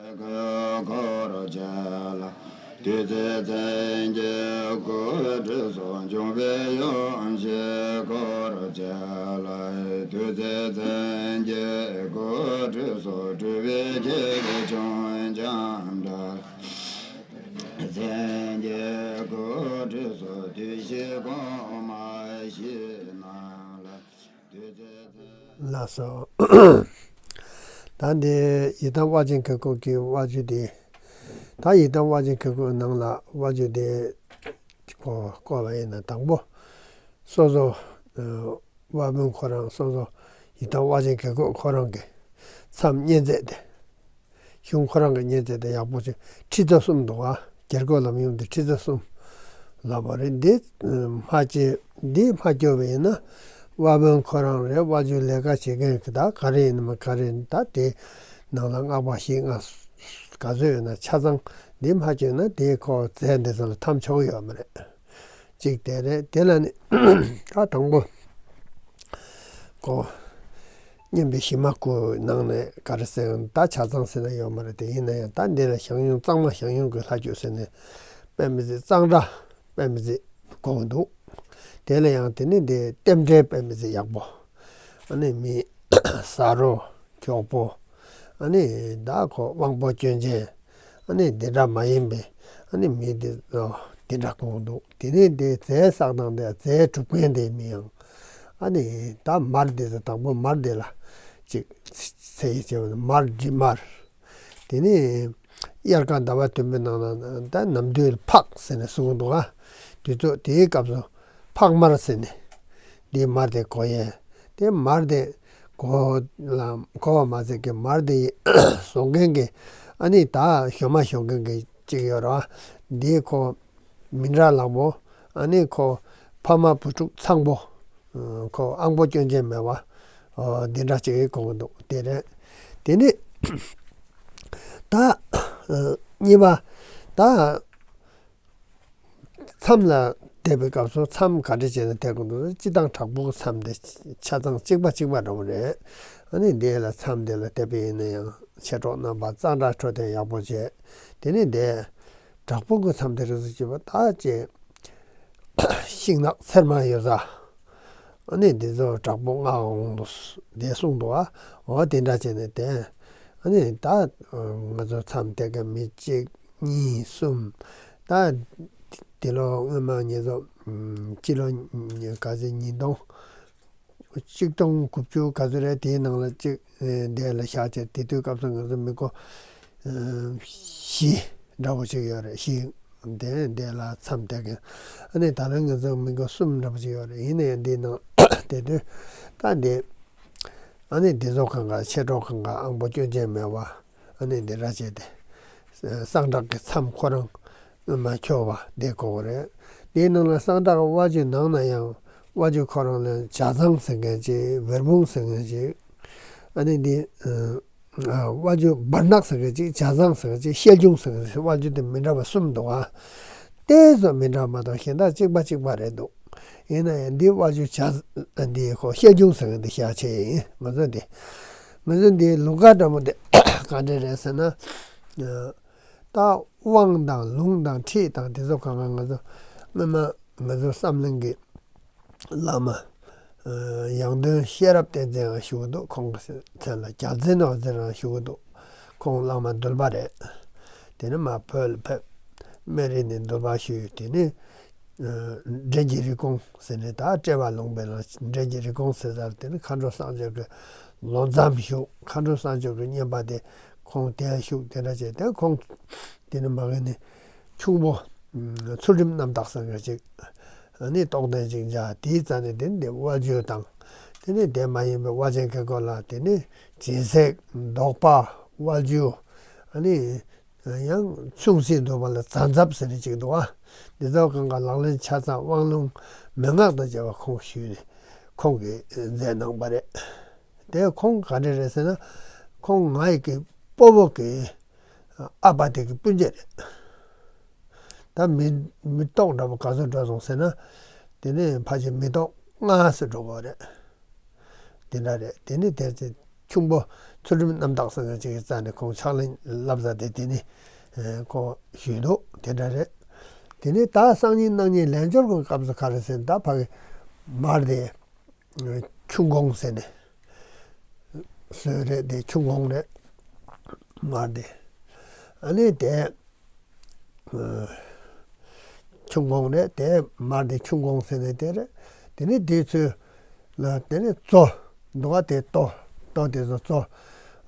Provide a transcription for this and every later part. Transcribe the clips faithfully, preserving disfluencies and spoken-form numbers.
འཁོར་བཅས་ལ། བདུད་རྩི་བཙན་གྱི་སྐུ་ཁྲུས་སོགས། འབྱུང་པོའི་ཡོ་བྱད་འཁོར་བཅས་ལ། བདུད་རྩི་བཙན་གྱི་སྐུ་ཁྲུས་སོགས། སྤྲུལ་པའི་ཁྱེའུ་ཆུང་འཇམ་དཔལ། བཙན་གྱི་སྐུ་ཁྲུས་སོགས། བདུད་བཞིའི་གོང་མ་བཞི་རྣམས་ལ། ལགས་སོ། ད་འདི་ཡི་དམ་དབང་ཆེན་གྱི་སྐུ་གི་དབང་ཆུ་དེ། ད་ཡི་དམ་དབང་ཆེན་གྱི་སྐུ་ནང་ལ་དབང་ཆུ་དེ་ཁོ་བསྐོར་བ་ཡིན་ན། དང་པོ་སོ་སོ་དབང་པོ་ཁོ་རང་སོ་སོ་ཡི་དམ་དབང་ཆེན་གྱི་སྐུ་ཁོ་རང་གི་མཚམས་བསྙེན་ཚད་དེ། གཞུང་ཁོ་རང་གི་བསྙེན་ཚད་དེ་ཡག་པོ་ཅིག་ཁྲི་ཚོ་གསུམ་འདུག་ག་རྒྱལ་སྒོ་ལམ་ཡུམ་དེ་ཁྲི་ཚོ་གསུམ་ལབ་པ་རེད། འདི་མ་བྱས་འདི་མ་སྐྱོར་བ་ཡིན་ན། དབང་པོ་ཁོ་རང་རེད། དབང་ཆུ་ལས་ཀ་བྱེད་མཁན་གྱི་ད་ག་རེ་ཡིན་ནམ་ག་རེ་ཡིན། ད་དེ་ནང་ལ་སྔགས་པ་བཞི་ལྔ་ག་ཚོད་ཡོད་ན་ཆ་ཚང་འདི་མ་སྐྱོར་ན། དེ་ཁོ་རྫས་འདི་ཚོ་ལ་ཐམ་ཆོག་གི་ཡོད་མ་རེད། གཅིག་དེ་རེད། དེ་ལ་ནི་ད་དང་པོ་ཁོ་སྙན་པའི་གཞི་མ་སྐུ་ནང་ནས་ག་རེ་ཟེར་ཡང་ད་ཆ་ཚང་ཟེར་ན་ཡོད་མ་རེད། དེ་ཡིན་ན་ཡང་ད་འདི་ལ་ཞང་ཡུམ་གཙང་མ་ཞང་ཡུམ་གྱི་ལྷ་ཆོས་ཟེར་ནས་དཔེ་མི་སྲིད་གཙང་སྦྲ་དཔེ་མི་སྲིད་དགོས་ཀྱི་འདུག་དེ་ལ་ཡང་དེ་ནི་འདི་རྟེན་འབྲེལ་དཔེ་མི་སྲིད་ཡག་པོ། ཨ་ནི་མི་ཟ་རོ་མགྱོགས་པོ། ཨ་ནི་ད་ཁོ་དབང་པོ་སྐྱོན་ཅན། ཨ་ནི་འདི་འདྲ་མ་ཡིན་པའི་ཨ་ནི་མི་འདི་ཚོ་འདི་འདྲ་གོང་འདུག་དེ་ནས་འདི་རྫས་བསགས་སྟངས་དེ་རྫས་གྲུབ་མཁན་དེ་མི་ཡང་། ཨ་ནི་ད་མར་འདི་ཚོ་དང་པོ་མར་འདི་ལ་ཅིག་ཚེ་ཡི་བྱེད་པ་མར་འབྲི་མར། དེ་ནས་དབྱར་ཁ་ཟླ་བ་བདུན་པའི་ནང་ལ་ད་ནམ་དུས་ལ་ཕག་ཟེར་ནས་གསུང་གི་འདུག་ག་དུས་ཚོད་དེའི་སྐབས་སུ་ཕག་དམར་ཟེར་ནས་འདི་མར་དེ་གོ་ཡས། དེ་མར་དེ་གོ་ལ་གོ་བ་མ་ཟད་ཀྱི་མར་དེ་བཟོ་མཁན་གྱི་ཨ་ནི་ད་ཞོ་མ་ཞོ་མཁན་གྱི་གཅིག་ཡོད་རེད་བ། འདི་ཁོ་མི་འདྲ་ལག་པོ། ཨ་ནི་ཁོ་ཕ་མ་བུ་ཕྲུག་ཚང་པོ། ཁོ་དབང་པོ་སྐྱོན་ཅན་མེད་པ། འདི་འདྲ་གཅིག་གོ་གི་འདུག་དེ་རེད། དེ་ནི་ད་གཉིས་པ་ད། མཚམས་ལ་བསྡད་པའི་སྐབས་སུ་མཚམས་ག་འདྲ་བྱས་ནས་བསྡད་དགོས་འདུག་སྤྱི་དང་བྲག་ཕུག་གི་མཚམས་དེ་ཆ་ཚང་གཅིག་པ་གཅིག་པ་འདྲ་པོ་རེད། ཨ་ནི་འདི་ལ་མཚམས་འདི་ལ་བསྡད་པ་ཡིན་ན་ཡང་མཆེད་གྲོགས་རྣམ་པ་གཙང་སྦྲ་འཕྲོད་བསྟེན་ཡག་པོ་བྱས། དེ་ནས་འདི་བྲག་ཕུག་གི་མཚམས་དེ་རུ་སུ་བྱེད་པ་ད་ཅེ་ཤིང་ནགས་ཚེར་མ་ཡོད་ས། ཨ་ནི་འདི་ཚོ་བྲག་ཕུག་ལྔ་འོང་དུ་འདས་གསུངས་འདུག་ཨ། འོ་དེ་འདྲ་བྱས་ནས་བསྡད། ཨ་ནི་ད་ང་ཚོ་མཚམས་བསྡད་མཁན་མི་གཅིག་གཉིས་གསུམ། ད་དེ་ལོ་སྔོན་མ་ངེད་ཚོ་སྤྱི་ལོ་ག་ཚོད་ཉིས་སྟོང་གཅིག་སྟོང་དགུ་བཅུ་ག་ཚོད་རེད། དེའི་ནང་ལ་གཅིག་འདས་ལ་བཞག་བྱས། དེ་དུས་སྐབས་སུ་ང་ཚོ་མི་མགོ་བཞི་འདྲ་པོ་ཅིག་ཡོད་རེད། བཞི་དེ་འདས་ལ་མཚམས་བསྡད་མཁན། ཨ་ནི་ད་ལན་ང་ཚོ་མི་མགོ་གསུམ་འདྲ་པོ་ཅིག་ཡོད་རེད། ཡིན་ན་ཡང་འདིའི་ནང་དེ་དུས་ད་འདི་ཨ་ནི་འདི་ཚོ་གང་ག་མཆེད་གྲོགས་གང་ག་དབང་པོ་སྐྱོན་ཅན་མེད་པ། ཨ་ནི་འདི་འདྲ་བྱས་ཏེ་སངས་དྲག་གི་མཚམས་ཁོ་རང་མ་འཁྱོལ་བ་བསྡད་དགོས་པ་རེད། དེའི་ནང་ལ་སངས་དྲག་གི་དབང་ཆུའི་ནང་ན་ཡང་དབང་ཆུ་ཁོ་རང་ལ་ཇ་ཚང་ཟེར་མཁན་ཅིག་བེར་བུང་ཟེར་མཁན་ཅིག་ཨ་ནི་འདི་དབང་ཆུ་བར་ནག་ཟེར་མཁན་ཅིག་ཇ་ཚང་ཟེར་མཁན་ཅིག་ཤེལ་ཆུང་ཟེར་མཁན་ཅིག་དབང་ཆུ་དེ་མི་འདྲ་བ་གསུམ་འདུག་ཨ། དེ་ཚོ་མི་འདྲ་མ་གཏོགས་གཞན་དག་གཅིག་པ་གཅིག་པ་རེད་འདུག་ཡིན་ན་ཡང་འདི་དབང་ཆུ་ཇ་འདི་ཁོ་ཤེལ་ཆུང་ཟེར་མཁན་འདི་ཤ་ཆེ་ཡིན། ང་ཚོ་འདི་ང་ཚོ་འདི་ལུང་ཁ་འདྲ་མོ་འདི་ག་འདྲ་རེད་ཟེར་ན། ད་དབང་དང་ལུང་དང་ཁྲིད་དང་དེ་ཚོ་གང་ག་ང་ཚོ་སྔོན་མ་ང་ཚོ་བསམ་གླིང་གི་བླ་མ་ཡང་སྟོན་ཤེས་རབ་བསྟན་འཛིན་ཡང་བཞུགས་འདུག་ཁོང་གི་མཚན་ལ་རྒྱལ་མཚན་ནོར་འཛིན་རང་བཞུགས་འདུག་ཁོང་བླ་མ་འདུལ་པ་རེད། དེ་ནས་མར་བོད་ལ་ཕེབས། སྨན་རི་ནས་འདུལ་བ་ཞུས། དེ་ནས་འདྲེན་གྱི་རི་ཀོང་ཟེར་ནས་ད་བཀྲེས་པ་ལུང་པའི་ལ་འདྲེན་གྱི་རི་ཀོང་ཟེར་ས་ལ། དེ་ནས་མཁའ་འགྲོ་སངས་རྒྱས་ཀྱི་ལོ་མཚམས་བཞུགས། མཁའ་འགྲོ་སངས་རྒྱས་ཀྱི་བསྙེན་པ་དེ་ཁོང་དེ་ཡང་བཞུགས། དེ་འདྲ་བྱས་ཏེ་ཁོང་དེ་ནས་མ་གི་ནས་ཁྱུང་པོ་ཚུལ་ཁྲིམས་རྣམ་དག་ཟེར་མཁན་ཅིག་ཨ་ནི་རྟོགས་ལྡན་ཅིག་མཇལ། དེའི་རྩ་ནས་དེ་ནས་དབང་ཆུ་དང་། དེ་ནས་དེ་མ་ཡིན་པའི་དབང་ཆེན་དཀྱིལ་འཁོར་ལ་དེ་ནས་སྦྱིན་སྲེག་བཟློག་པ་དབང་ཆུ། ཨ་ནི་ཡང་ཆུང་སྲིད་འདུལ་བ་ལ་ཛ་འཛབ་ཟེར་ནས་ཅིག་འདུག་ཨ། འདི་ཚོ་གང་ག་ལག་ལེན་ཆ་ཚང་དབང་ལུང་མན་ངག་དང་བཅས་པ་ཁོང་ཞུས་ནས་ཁོང་གིས་མཛད་གནང་བ་རེད། དེ་ཁོང་ག་འདྲ་རེད་ཟེར་ན། ཁོང་ང་ཡི་གི་སྤོ་བོ་གི་ཨ་ཕ་དེ་གི་སྤུན་མཆེད་རེད། ད་མི་མི་ཏོག་འདྲ་པོ་ག་ཚོད་འགྲོ་སོང་ཟེར་ན། དེ་ནས་ཕལ་ཆེར་མི་ཏོག་ལྔ་ཙམ་འགྲོ་གི་རེད། དེ་འདྲ་རེད། དེ་ནས་དེར་ཚེ་ ཁྱུང་པོ་ཚུལ་ཁྲིམས་རྣམ་དག་ཟེར་མཁན་ཅིག་གི་རྩ་ནས་ཁོང་ཕྱག་ལེན་བསླབ་ས་དེ་དེ་ནི་ཁོ་ཞུས་འདུག་དེ་འདྲ་རེད། དེ་ནས་ད་སང་ཉིན་གནངས་ཉིན་ལས་སྦྱོར་གྱི་སྐབས་སུ་ག་རེ་ཟེར་ན། ད་ཕ་གི་མར་དེ་ཁྱུང་གོང་ཟེར་ནས་བཟོས་རེད། དེ་ཁྱུང་གོང་རེད། མར་དེ་ཨ་ནི་དེ་ཁྱུང་གོང་རེད། དེ་མར་དེ་ཁྱུང་གོང་ཟེར་ནས་དེ་རེད། དེ་ནི་དེ་ཚོས་ལ་དེ་ནི་བཙོ་འདུག་ག་དེ་ལྟོ་ལྟོ་དེ་ཚོ་བཙོ།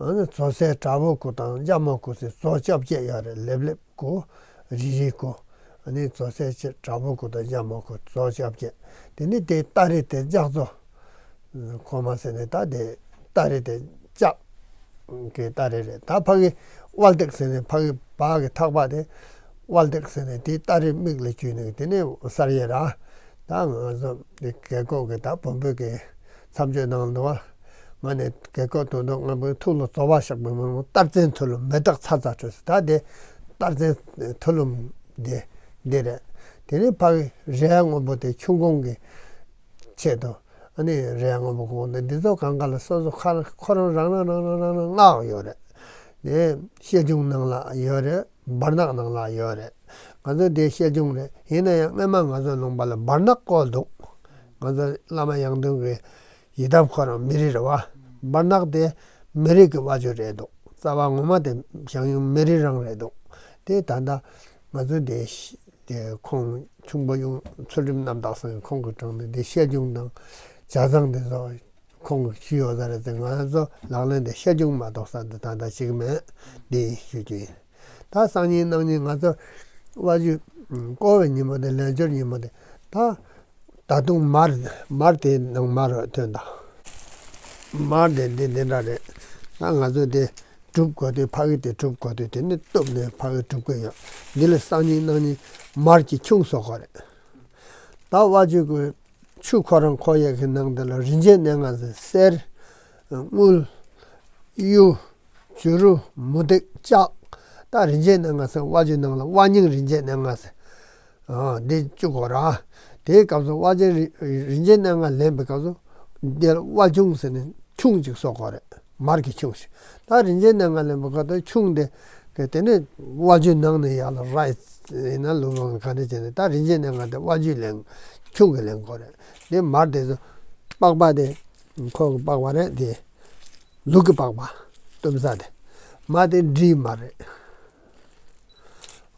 ཨ་ནི་བཙོ་སའི་བྲག་ཕུག་གུ་དང་འཇའ་མོ་གུ་ཟེར་བཙོ་བཅོ་བརྒྱད་ཡོད་རེད། ལེབ་ལེབ་གུ་རིལ་རིལ་གུ། ཨ་ནི་བཙོ་སའི་ཆེད་བྲག་ཕུག་གུ་དང་འཇའ་མོ་གུ་བཙོ་བཅོ་བརྒྱད། དེ་ནི་དེ་སྟ་རེ་དེ་ལྕགས་བཙོ། ཁོ་མ་ཟེར་ནས་ད་དེ་སྟ་རེ་དེ་ལྕགས་ཀྱི་སྟ་རེ་རེད། ད་ཕ་གི་དབལ་སྟེགས་ཟེར་ནས་ཕ་གི་བག་གི་ཐག་པ་དེ་དབལ་སྟེགས་ཟེར་ནས་དེ་སྟ་རེ་མིག་ལ་གྱུར་ནས་དེ་ནས་གསར་ཡས་ར། ད་ང་ཚོ་དེ་རྒས་འཁོགས་ཀྱི་ད་བོན་པོ་གི་མཚམས་གཅོད་གནང་འདུག་བ། ང་ནས་རྒས་འཁོགས་དོན་དུ་ང་བོའི་ཐུགས་ལ་རྫོགས་པ་བཞག་པའི་མི་རུང་སྟར་ཚན་ཐུ་ལུམ་མེ་སྟག་ཚ་ཚ་འཕྲོས་སོ། ད་དེ་སྟར་ཚན་ཐུ་ལུམ་དེ་འདི་རེད། དེ་ནས་ཕ་གི་རས་སྔོན་པོ་དེ་ཁྱུང་གོང་གི་ཆེད་དུ། ཨ་ནི་རས་སྔོན་པོ་གོང་དེ་འདི་ཚོ་གང་ག་ལ་སོ་སོ་ཁ་ཁོ་རང་རང་རང་རང་རང་རང་སྔགས་ཡོད་རེད། དེ་བཤད་རྒྱུན་ནང་ལ་ཡོད་རེད། བར་ནག་ནང་ལ་ཡོད་རེད། ང་ཚོ་དེ་བཤད་རྒྱུན་རེད། ཡིན་ན་ཡང་སྔོན་མ་ང་ཚོ་ལུང་པ་ལ་བར་ནག་བཀོལ་འདུག་ང་ཚོ་བླ་མ་ཡང་སྟོན་གྱི་ཡི་དམ་ཁོ་རང་མི་རི་རེད་བ། བར་ནག་དེ་མི་རིགས་ཀྱི་དབའ་ཇོ་རེད་འདུག་རྩ་བ་ངོ་མ་དེ་ཞང་ཡུམ་མི་རི་རང་རེད་འདུག་དེ་ད་ལྟ་ང་ཚོ་དེ་དེ་ཁོང་ཁྱུང་པོ་གཡུ་ཚུལ་ཁྲིམས་རྣམ་དག་ཟེར་ཁོང་གི་དྲུང་ནས་དེ་བཤད་རྒྱུན་དང་ཇ་ཚང་དེ་ཚོ་ཁོང་གིས་ཞུས་ཡོད་ས་རེད་དེ། ང་ཚོ་ལག་ལེན་དེ་བཤད་རྒྱུན་མ་གཏོགས་ས་འདི་ད་ལྟ་ཞིག་མེད། འདི་ཞུ་རྒྱུ་ཡིན། ད་སང་ཉིན་གནངས་ཉིན་ང་ཚོ་དབའ་ཇོ་བསྐོར་བའི་ཉིན་མོ་དེ་ལས་སྦྱོར་ཉིན་མོ་དེ་ད་ད་དུང་མར་མར་དེ་ནང་མར་ཐོན་ད། མར་དེ་འདི་འདི་འདྲ་རེད། ད་ང་ཚོ་དེ་སྒྲུབ་དགོས་དུས་ཕ་གི་དེ་སྒྲུབ་དགོས་དུས་དེ་ནི་གཏུབ་ནས་ཕ་གི་སྒྲུབ་དགོས་ཡོད། འདི་ལ་སང་ཉིན་གནངས་ཉིན་མར་གྱི་ཁྱུང་བཟོ་དགོས་རེད། ད་དབའ་ཇོ་གི་ཆུ་ཁོ་རང་ཁོ་ཡས་ཀྱི་ནང་དེ་ལ་རིན་ཆེན་སྣ་ལྔ་ཟེར། གསེར། དངུལ། གཡུ། བྱུ་རུ། མུ་ཏིག་ལྕགས། ད་རིན་ཆེན་སྣ་ལྔ་ཟེར། དབའ་ཇོའི་ནང་ལ་དབའ་སྙིང་རིན་ཆེན་སྣ་ལྔ་ཟེར། ཨ་འདི་བཅུག་དགོས་ར། དེའི་སྐབས་སུ་དབའ་ཇོ་རི་རིན་ཆེན་སྣ་ལྔ་ལེན་པའི་སྐབས་སུ་འདི་ལ་དབའ་ཁྱུང་ཟེར་ནས་ཁྱུང་གཅིག་བཟོ་དགོས་རེད། མར་གྱི་ཁྱུང་ཞིག་ད་རིན་ཆེན་སྣ་ལྔ་ལེན་པའི་སྐབས་དུ་ཁྱུང་དེ་གི་དེ་ནས་དབའ་ཇོའི་ནང་ནས་ཡར་ལ་ར་ཡིན་ན་ལུག་ལོང་ག་འདྲ་བྱས་ནས་ད་རིན་ཆེན་སྣ་ལྔ་དེ་དབའ་ཇོས་ལེན། ཁྱུང་གིས་ལེན་དགོས་རེད། དེ་མར་དེ་ཚོ་པགས་པ་དེ་ཁོ་གི་པགས་པ་རེད། དེ་ལུག་གི་པགས་པ་གཏུབ་ས་དེ་མར་དེ་འབྲིའི་མར་རེད།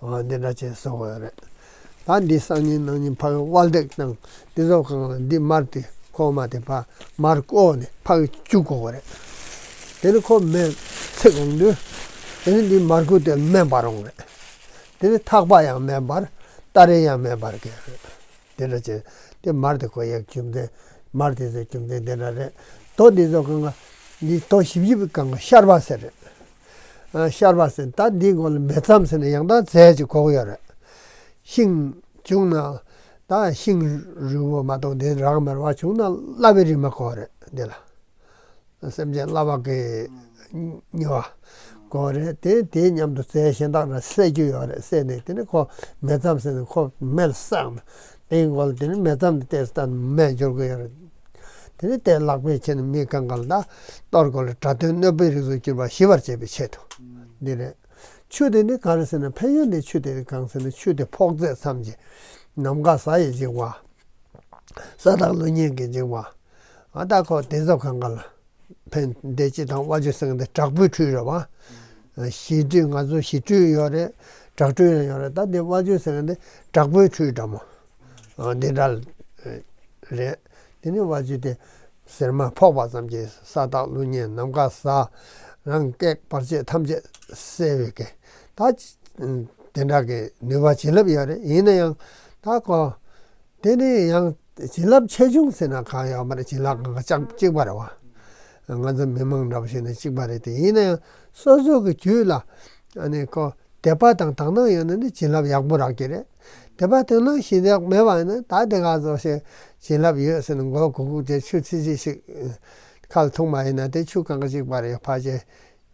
འོ་འདི་འདྲ་བྱས་བཟོ་དགོས་རེད། ད་འདི་སང་ཉིན་གནངས་ཉིན་ཕ་གི་དབལ་སྟེགས་དང་འདི་ཚོ་གང་ལ་འདི་མར་དེ་ཁོག་མ་དེ་ཕ་མར་བསྐོལ་ནས་ཕ་གི་བཅུག་དགོས་རེད། དེ་ནི་ཁོ་མེ་ཚིག་འོང་དུས་དེ་ནི་འདི་མར་ཁུ་དེ་མེ་འབར་འོང་རེད། དེ་ནི་ཐག་པ་ཡང་མེ་འབར། སྟ་རེ་ཡང་མེ་འབར་གི་རེད། དེ་འདྲ་བྱས་དེ་མར་དེ་ཁོ་ཡག་རྒྱུ་མཚན་མར་དེ་ཚོའི་རྒྱུ་མཚན་དེ་འདྲ་རེད། དོ་འདི་ཚོ་གང་ག་འདི་དོ་ཞིབ་ཞིབ་གང་ག་ཤར་བ་ཟེར་རེད། ཨ་ཤར་བ་ཟེར་ད་འདི་མགོ་ལ་མེ་མཚམས་ཟེར་ནས་ཡང་དག་རྫས་ཅིག་གོ་གི་ཡོད་རེད། ཤིང་བྱུང་ན་ད་ཤིང་རུལ་བོ་མ་གཏོགས་འདི་རག་མེད་པ་བྱུང་ན་སླ་བའི་རི་མ་གོ་རེད་འདི་ལ། སེམས་ཅན་སླ་བ་གི་ཉེ་བ་གོ་རེད། དེ་དེའི་མཉམ་དུ་རྫས་གཞན་དག་ར་བསད་རྒྱུ་ཡོད་རེད། བསད་ནས་དེ་ནི་ཁོ་མེ་མཚམས་ཟེར་ནས་ཁོ་མེ་ལ་བསྲེགས་ནས་དེའི་མགོ་ལ་དེ་ནི་མེ་མཚམས་དེ་བལྟས་སྟངས་མེ་འབྱོར་གི་ཡོད་རེད། དེ་ནི་དེ་ལག་པས་ཁྱེར་ནས་མི་གང་ག་ལ་ད་གཏོར་དགོས་ལ་དགྲ་གདོན་གནོད་པའི་རིགས་སུ་གྱུར་པ་ཞི་བར་བྱེད་པའི་ཆེད་དུ་འདི་རེད། ཆུ་དེ་ནི་ག་རེ་ཟེར་ན་ཕན་ཡོན་དེ་ཆུ་དེ་ནི་གང་ཟེར་ན་ཆུ་དེ་ཕོག་ཚད་ཙམ་གྱིས་ནམ་མཁའ་ས་ཡི་འཇིགས་པ། ས་བདག་ཀླུ་གཉན་གྱི་འཇིགས་པ། ཨ་ད་ཁོ་དེ་ཚོ་གང་ག་ལ་ཕན་བདེ་སྐྱིད་དང་དབའ་ཆོས་ཟེར་མཁན་དེ་དྲག་པོའི་ཁྲུས་རེད་བ། ཞི་ཁྲུས་ང་ཚོ་ཞི་ཁྲུས་ཡོད་རེད། དྲག་ཁྲུས་ཡང་ཡོད་རེད། ད་དེ་དབའ་ཆོས་ཟེར་མཁན་དེ་དྲག་པོའི་ཁྲུས་འདྲ་མོ། ཨ་འདི་འདྲ་རེད། དེ་ནི་དབའ་ཆོས་དེ་ཟེར་མ་ཕོག་པ་ཙམ་གྱིས་ས་བདག་ཀླུ་གཉན་ནམ་མཁའ་ས་རང་བཀས་བར་ཆད་ཐམས་ཅད་སེལ་བའི་གི་ད་དེ་འདྲ་གི་ནུས་པ་བྱིན་རླབས་ཡོད་རེད། ཡིན་ན་ཡང་ད་ཁོ། དེ་ནས་ཡང་བྱིན་རླབས་ཆེ་ཆུང་ཟེར་ན་གང་ཡོད་མ་རེད། བྱིན་རླབས་གང་ག་ཅག་གཅིག་པ་རེད་བ། ང་ཚོ་མི་མང་འདྲ་པོ་ཞིག་ནི་གཅིག་པ་རེད་དེ། ཡིན་ན་ཡང་སོ་སོ་གི་རྒྱུད་ལ་ཨ་ནི་ཁོ་དད་པ་དང་དག་སྣང་ཡོད་ན་ནི་བྱིན་རླབས་ཡག་པོ་རག་གི་རེད། དད་པ་དག་སྣང་ཞེ་དྲག་མེད་པ་ཡིན་ན་ད་དེ་ག་ཚོ་ཞིག་བྱིན་རླབས་ཡོད་ཟེར་ནས་མགོ་གུག་གུག་བྱས་ཆུ་ཚིལ་ཚིལ་ཞིག་ཁ་ལ་འཐུང་བ་ཡིན་ན་དེ་ཆུ་གང་ག་གཅིག་པ་རེད། ཕལ་ཆེར་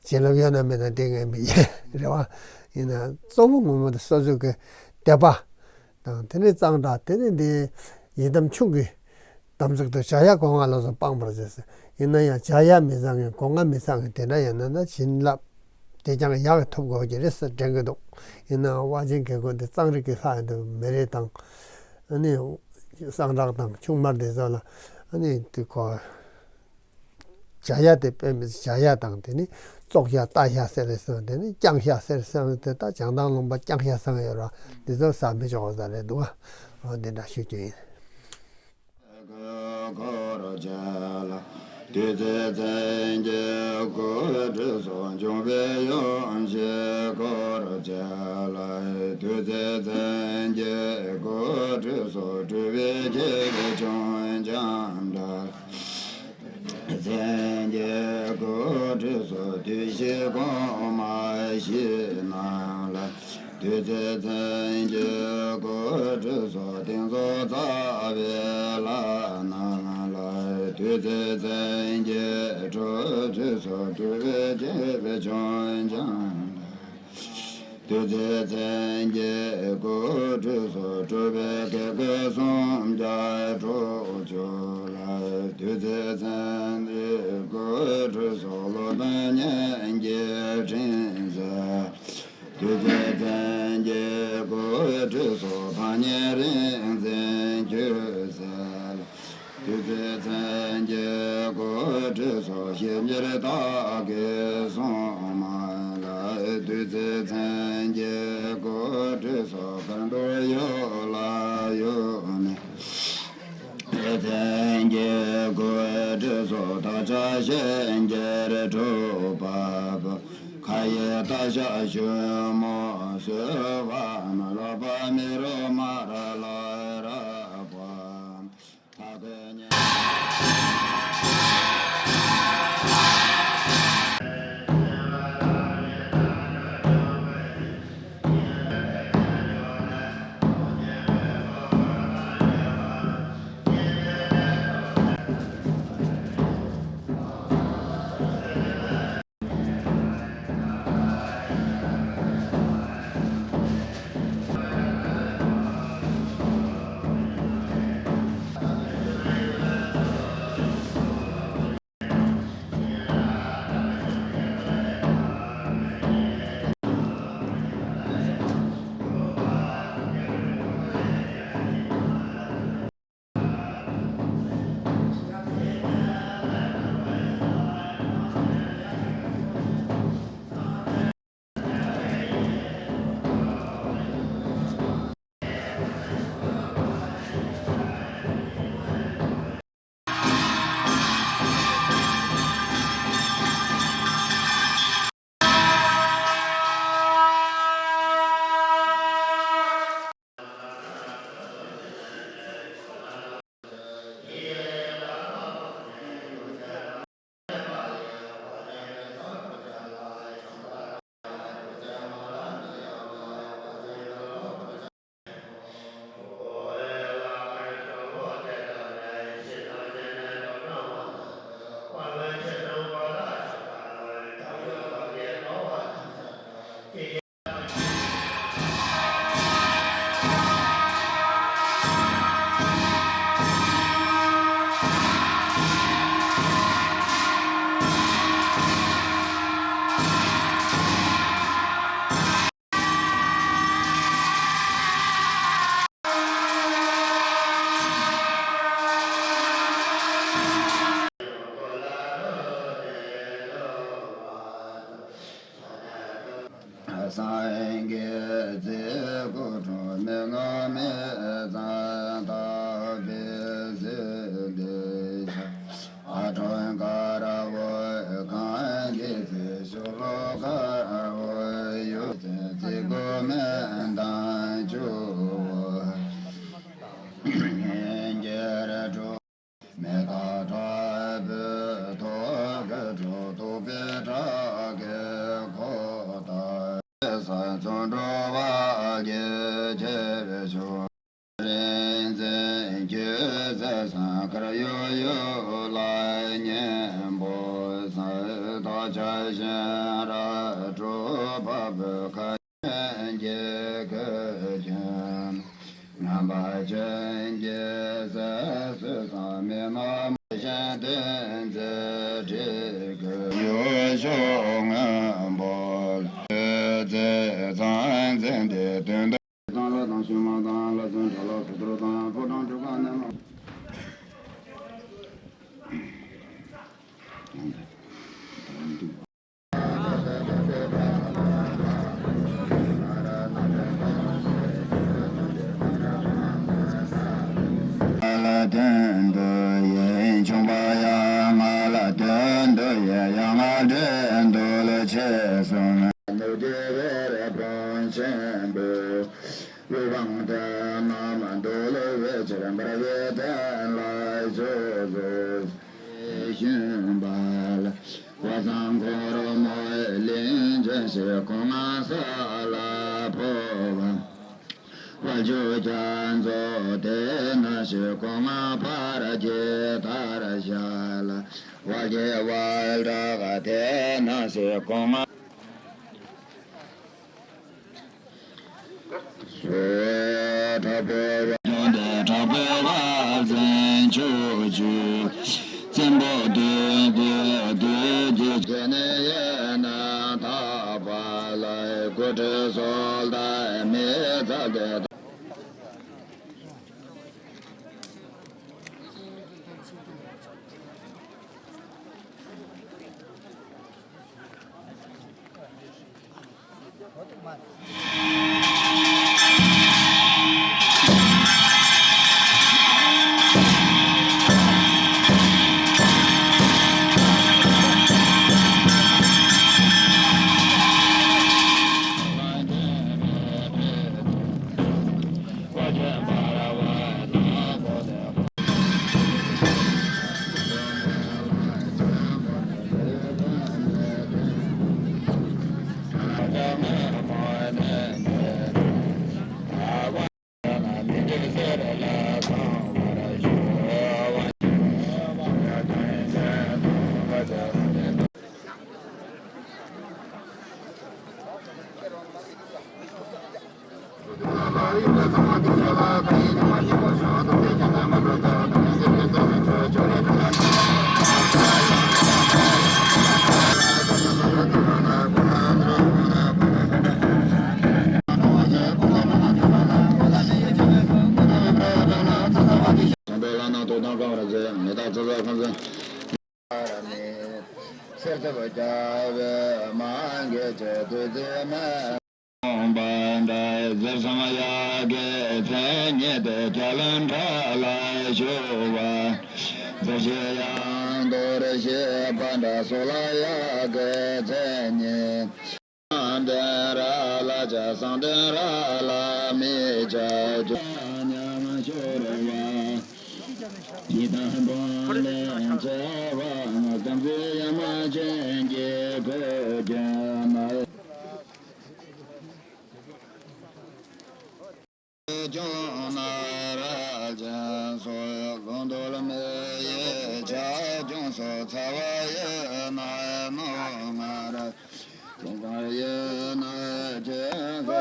བྱིན་རླབས་ཡོད་ན་མེད་ན་དེ་ངས་མི་ཤེས་རེད་བ། ཡིན་ན་གཙོ་བོ་ངོ་མ་དེ་སོ་སོ་གི་དད་པ། དང་དེ་ནས་གཙང་སྦྲ། དེ་ནས་འདི་ཡི་དམ་ཆུང་གི་དམ་ཚིག་ཏུ་བྱ་ཡ་གོ་ང་ལ་སོགས་སྤངས་པར་བྱས་ཟེར། ཡིན་ན་ཡང་བྱ་ཡ་མི་བཟང་ངན་སྒོ་ང་མི་བཟང་ངན་དེ་འདྲ་ཡང་ན་ན་བྱིན་རླབས་དེ་ཀྱང་ཡག་ཐོབ་དགོས་ཀྱི་རེད་ཟེར་དྲན་གྱི་འདུག་ཡིན་ནའང་དབང་ཆེན་དགེ་བསྐོས་འདི་གཙང་རིགས་ཀྱི་ལྷ་ཡིན་དུ་མི་རེད་དང་། ཨ་ནི་གསང་བདག་དང་ཆུང་མར་དེ་ཚོ་ལ་ཨ་ནི་དེ་ཁོ་བྱ་ཡ་དེ་དཔེ་མི་བྱ་ཡ་དང་དེ་ནི་བཙོག་ཤ་ལྟ་ཤ་ཟེར་རེད་ཟེར་དེ་ནི་རྐྱང་ཤ་ཟེར་ཟེར་དེ་ད་བྱང་ཐང་ལུང་པ་རྐྱང་ཤ་ཟེར་ཡོད་ར་དེ་ཚོ་ཟ་མི་ཆོག་ས་རེད་འདུག་ཨ་འདི་འདྲ་ཞུ་རྒྱུ་ཡིན། སྐོར་བྱས་ལ། བདུད་རྩི་ཚན་གྱི་སྐུ་ཁྲུས་སོགས་འབྱུང་བའི་ཡོན་ཏན་སྐོར་བྱས་ལ། བདུད་རྩི་ཚན་གྱི་སྐུ་ཁྲུས་སོགས་སྤྲུལ་པའི་ཁྱད་ཆོས་ཀྱང་འདྲ། ཚན་གྱི་སྐུ་ཁྲུས་སོགས་བདུད་བཞི་གོང་མ་བཞི་རྣམས་ལ། བདུད་རྩི་ཚན་གྱི་སྐུ་ཁྲུས་སོགས་གཏིང་རྫོགས་རྩ་བའི་ལྷ་རྣམས་ལ། བདུད་རྩི་ཚན་གྱི་སྐུ་ཁྲུས་སོགས་སྤྲུལ་པའི་ཁྱད་ཆོས་ཀྱང་། བདུད་རྩི་ཚན་གྱི་སྐུ་ཁྲུས་སོགས་སྤྲུལ་པའི་ཁྱད་ཆོས་སུམ་བརྒྱ་དྲུག་ཅུ་ལ། བདུད་རྩི་ཚན་གྱི་སྐུ་ཁྲུས་སོགས་སློབ་དཔོན་སྙན་བརྒྱའི་སྤྲིན་གསལ། བདུད་རྩི་ཚན་གྱི་སྐུ་ཁྲུས་སོགས་ཕ་ཉེ་རིག་འཛིན་ཆོས་གསལ། བདུད་རྩི་ཚན་གྱི་སྐུ་ཁྲུས་སོགས་ཞིབ་གཉེར་དག་གིས་གསུངས་མ་ལ། བདུད་རྩི་ཚན་གྱི་སྐུ་ཁྲུས་སོགས་བར་དོ་ཡུལ་ལ་ཡུལ་མེད། བདུད་རྩི་ཚན་གྱི་སྐུ་ཁྲུས་སོགས་དག་བྱ་ཞིབ་གཉེར་གྲུབ་པ་པོ། ཁ་ཡི་རྟ་ཤ་ཞོན་མོ་སོལ་བ་མ་ལོག་པ་མི་རོ་མ་ར་ལ་ར་པ། སངས་རྒྱས་ཚེ་སྐུ་འཁྲུངས་མི་མངོན་མི་གཙང་དག་པའི་ཟིལ་གནོན་ཞབས། ཨ་ཁྲོམ་དཀར་པོའི་གངས་ཀྱི་རྩེ་ཤོ་ལོ་ཀ་བོ་ཡུལ་ཚེ་སྐུ་མེ་མདངས་བཅུ་བོ་ཉིན་གྱི་ར་སྤྲོ། མེ་ཏོག་དྲག་པོའི་ཐོག་གི་སྤྲོ་ཐོག་པའི་བྲག་གི་ཁོག་དང་། ས་མཚོ་འགྲོ་བ་གི་ཁྱེར་ཤོག་རིག་འཛིན་ཁྱོད་ཟེར་སང་དཀར་ཡོལ་ཡོལ་ལ་སྙན་པོ་ཟེར། དག་བྱ་ཞིང་ར་སྤྲོ་བ་བུ་ཁ། ཅན་གྱི་སྐུ་ཁྱོད། རྣམ་པ་ཅན་གྱི་སྲས་སུ་བསམ་མི་རྣམས་ཞིང་ དོན་མཛད་བྲིས་ཀྱི་ཡུལ་ཤོག་སྔོན་པོ་ལ། མཛད་ཚང་འཛིན་ཏེ་དོན་དུ། གཙང་ལ་དང་ཤུལ་མ་དང་ལ་བཙུན་གྲྭ་ལ་སོ་ཐོར་དང་ཕོ་བྲང་སྤྲུལ་པ་རྣམས། ལ་དོན་དུ་ཡིན། ཆུང་པ་ཡང་ང་ལ་དོན་དུ་ཡིན། ཡང་ང་འདྲེན་དུ་ལ་ཆེ་གསུངས། ནུབ་ཀྱི་བེར་བོན་ཆེན་པོ། ལུས་འཕངས་ཏེ་རྣམས་འདུལ་བའི་ཕྱིར། འབར་བའི་གདན་ལ་བཞུགས་སུ་གསོལ། ཞུས་པ་ལ། བ་ཚང་འཁོར་མོའི་གླིང་ཆེན་ཞིག་ཁོང་ང་ས་ལ་འཕོ་བ། དཔལ་འབྱོར་རྒྱ་མཚོ་དེ་ན་ཞིག་ཁོང་ང་ཕར་གྱི་མཐར་བཞག་ལ། བ་གི་བལ་བྲག་དེ་ན་ཞིག་ཁོང་ང་། སོ། དྲག་པོའི་བ་ལྗོངས་འདི་དྲག་པོའི་བ་འཛིན་ཆོས་ཀྱི་བཙན་པོ་སྟོན་པའི་དུས་ཀྱི་རྒྱལ་ནི་ཡེ་ན་དག་པ་ལ་སྐུ་ཁྲི་སོལ་དང་མི་ཚ་གི། གསང་བའི་ལྷ་ནང་དུ་དང་གང་ར་ཟེར་ཡང་མི་རྟག་ཚེ་སྲོག་ཁམས་ཚེ། གསེར་ཐུབ་རྒྱལ་བའི་མང་གི་ཆེད་དུ་མཛད་མ། འོང་པ་འདྲ་ཟེར་སོང་ཡ་གི་མཚན་ཉིད་དེ་རྒྱ་ལ་འདྲ་ལ་ཞུ་བ། ཟེར་ཞེས་ཡང་དོར་ཞེས་པ་འདྲ་སོགས་ལ་ཡ་གི་མཚན་ཉིད། བསམ་གཏན་ར་ལ་བྱ་བསམ་གཏན་ར་ལ་མི་བྱ་རྒྱུ་ཉམས་ཤོར་བ། ཇི་ལྟར་འབངས་ལས་བྱ་བ་ང་དམ་ཚིག་ཡ་མ་ཅན་གྱི་གོས་ཀྱང་ན། ལྗོངས་ན་ར་ཅན་སོགས་ལུང་རྟོགས་མི་ཡི་ཆ་ལྗོངས་སུ་ཚ་བ་ཡི་ན་ནོ་ང་ར། ཀྲུང་གོ་ཡིན་ན་ཁྱེད་ཚོ་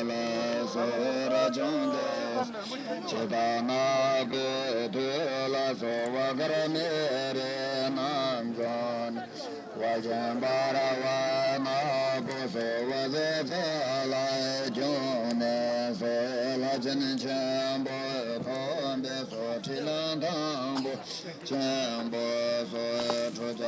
ལ་སོགས་ར་ཆུང་དེ་ཇི་ལྟར་ན་བའི་དུས་ལ་སོགས་བ་གར་མེད་རེ་རྣམ་རྫོང་བ་ཆེན་པ་ར་བ་ན་བུ་སོགས་བ་ཟེ་ཚ་ལ་བྱུང་ནས་སོགས་ལྷ་ཆེན་ཆེན་པོ་ཁོང་པའི་སོགས་ཁྲི་ལ་དང་པོ། ཆེན་པོ་སོགས་ཁྲོ་ཆ་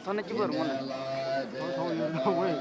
ཐ་ན་སྐྱིད་པ་རུང་ན། ཐོང་ཐོང་ཡོད་ན་ཝེ།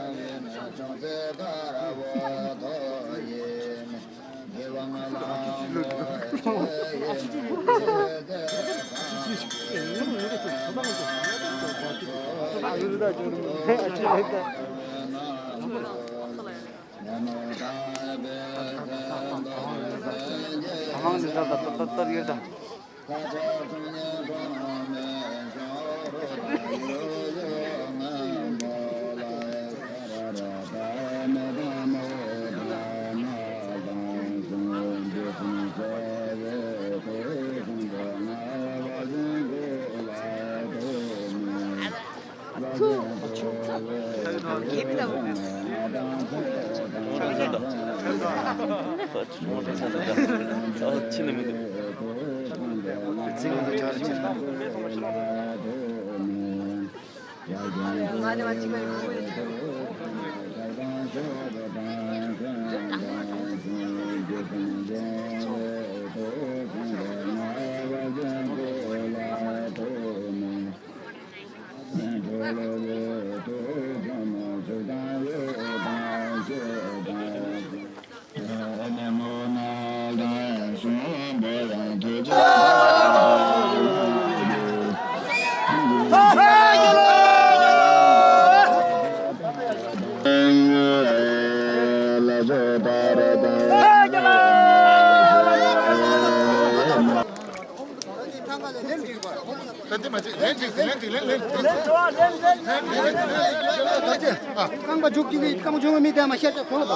རྐང་པ་མཇུག་གི་རྐང་པ་མཇུག་མི་དེ་མ་ཤར་ཆ་ཚོང་ལ།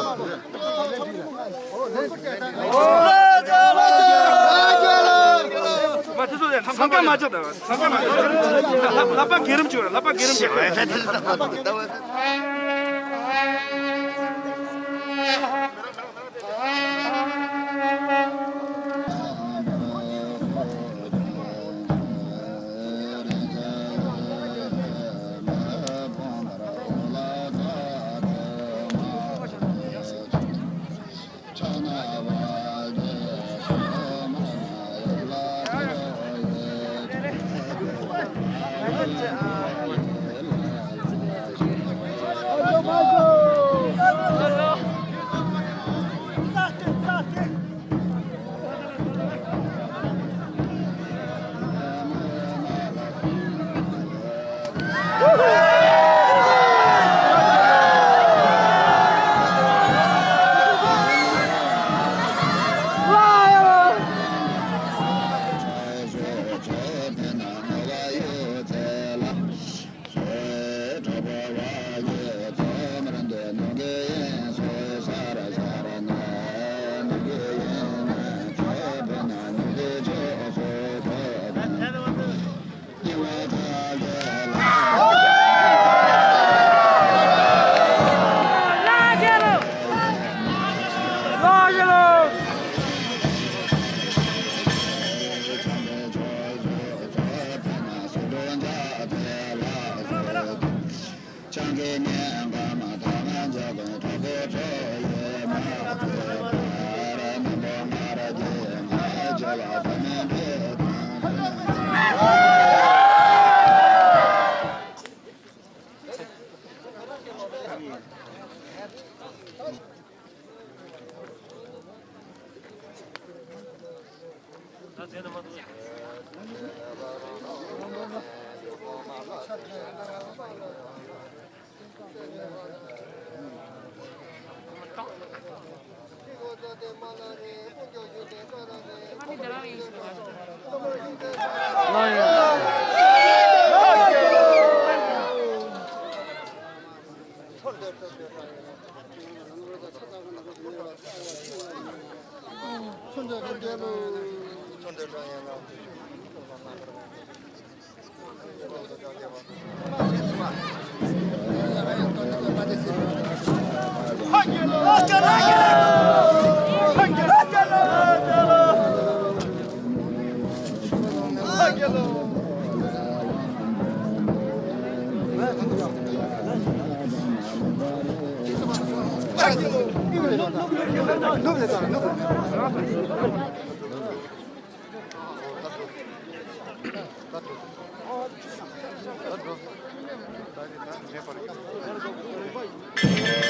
ས་ཀ་མ་ཆག་ད། ས་ཀ་མ་ཆག་ལག་པ་སྒེར་རམ་བྱོས། ལག་པ་སྒེར་རམ་བྱོས།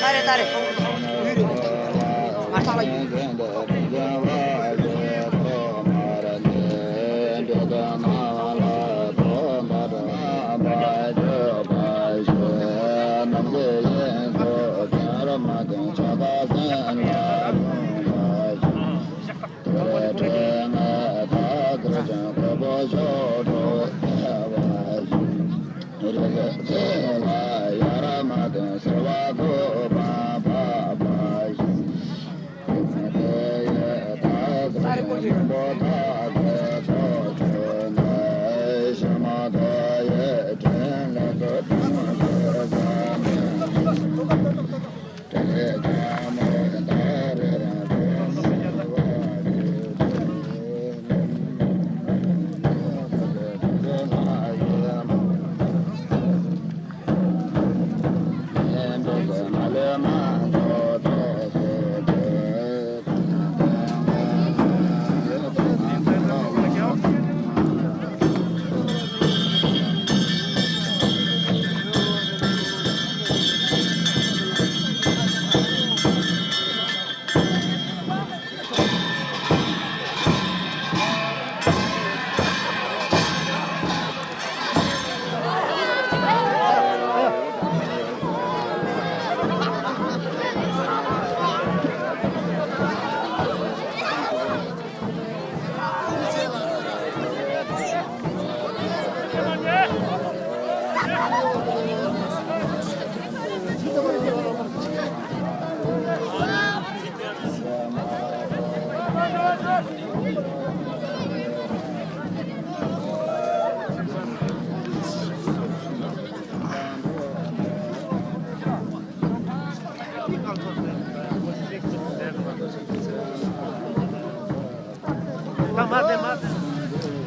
ད་རེད་ད་རེད། མར་ཐག་ལ་ཡོད།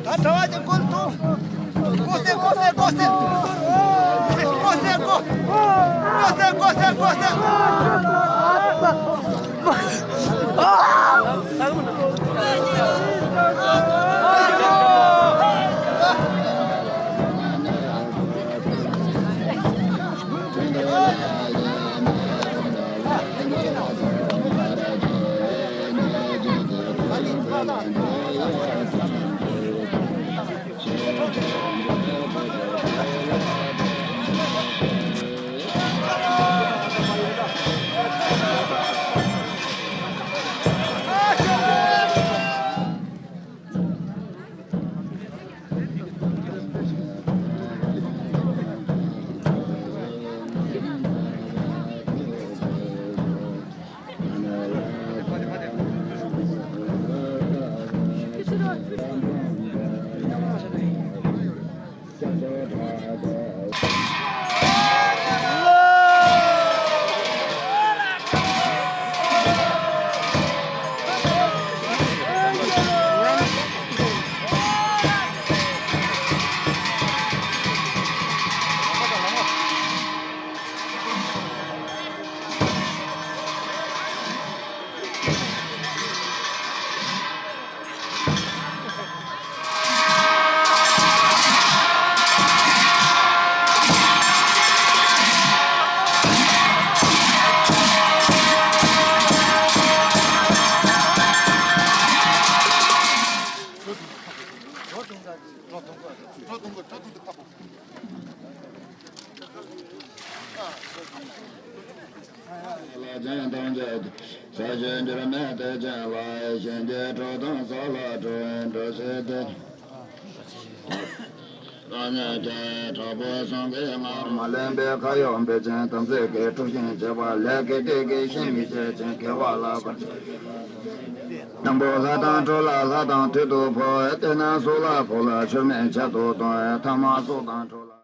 ད་གྲྭ་བ་ཅིག་སྐོར་ཐུབ། སྐོར་སེ་སྐོར་སེ་སྐོར་སེ། སྐོར་སེ་སྐོར། སྐོར་སེ་སྐོར་སེ་སྐོར་སེ། ལ་ལྗང་དང་བཅས་ས་གཞི་འགྱུར་མེད་དེ་ཅན་ལ། གཞན་གྱི་གྲོགས་དང་ས་ལ་གྲོལ་བའི་འགྲོ་ཞིག་སྟེ། རང་ཉིད་ཀྱི་དྲག་པོའི་གསུང་གིས་སྔར་མ་ལེན་པའི་ཁ་ཡོག་འབད་ཅིང་དམ་ཚིག་གི་དཀྲུག་ཤིང་བྱེད་པ་ལས་ཀྱི་སྡིག་གིས་ཤི་མི་བྱེད་ཅིང་དགེ་བ་ལ་བར་ཆད། དང་པོ་ལྷ་དང་ཁྲོ་ལ་ལྷ་དང་མཐུ་སྟོབས་འཕོ། དེ་ནས་སྲོག་ལ་ཕོག་ལ་མཆོད་མེ་མཆོད་དུ་གཏོང་བའི་ཐ་མ་སྲོག་དང་ཁྲོ་ལ།